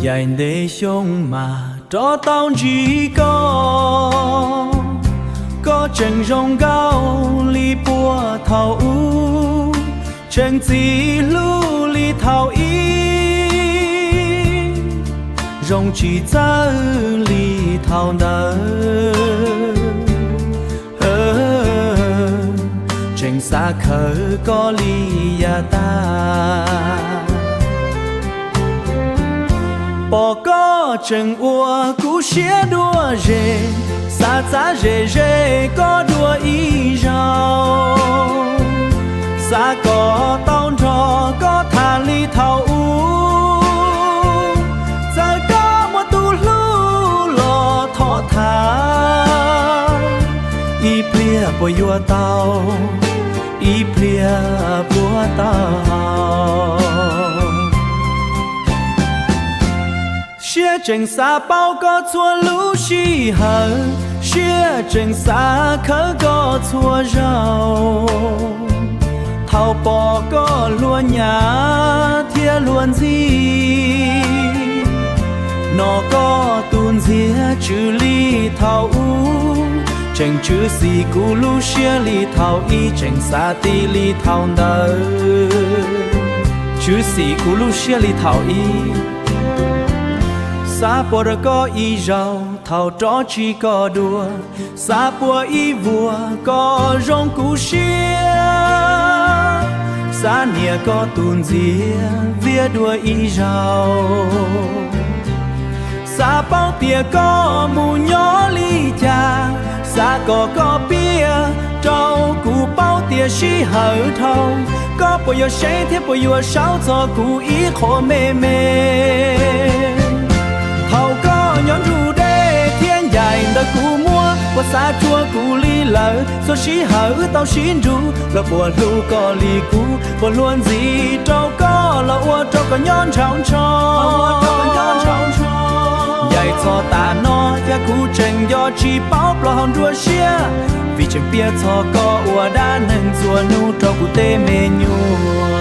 Yaim ntev xyoo mas rov tau ntsib koj, koj tseem zoo nkauj li puag thaum ub, tseem txi hlub li thaum ub, zoo tsis txawj li thaum ntawd. Tseem xav khawb koj li yav tag, pom koj tseem ua kuv siab dua zes, xav txav zes zes koj dua ib zaug, xav kom tau nrog koj tham li thaum ub, txawm koj muaj tus hlub los thov tham, ib pliag puas yuav tau, ib pliag puas tau. Siab tseem xav paub koj txhua lub sij hawm, siab tseem xav khawb koj txhua zaus. Thaum pom koj hlua nyab thiab hlua ntxhi, no koj tus ntxiag tsw li thaum ub, tseem tsw xim kuv lub siab li thaum ub, tseem xav ti li thaum ntawd, tsw xim kuv lub siab li thaum ub. Xav pub rau koj ib zaug thaum rov tsis koj dua, xav pub ib vuag kom zoo kuv siab, xav nias koj tus ntxiag viab dua ib zaug. Xav paub tias koj mus nyob li cas, xav kom koj piav rau kuv paub tias sij hawm dhau, koj puas yuav saib thiab puas yuav saub txog kuv ib qho me me. Thaum koj nyob nrug dej thiab ncaim ntawm kuv muab, puas xav rhuav kuv li lawm? Txhua sij hawm wb tau sib nrug los puas hlub koj li kuv, puas hlua ntxhi rau koj los ua rau koj nyob ntshaus ntsho. Ncaim txog tam no yog kuv tseem nco tsis paub plaub hau nruab siab, vim tseem piav txog koj ua dab neeg txhua hnub rau kuv tej me nyuam.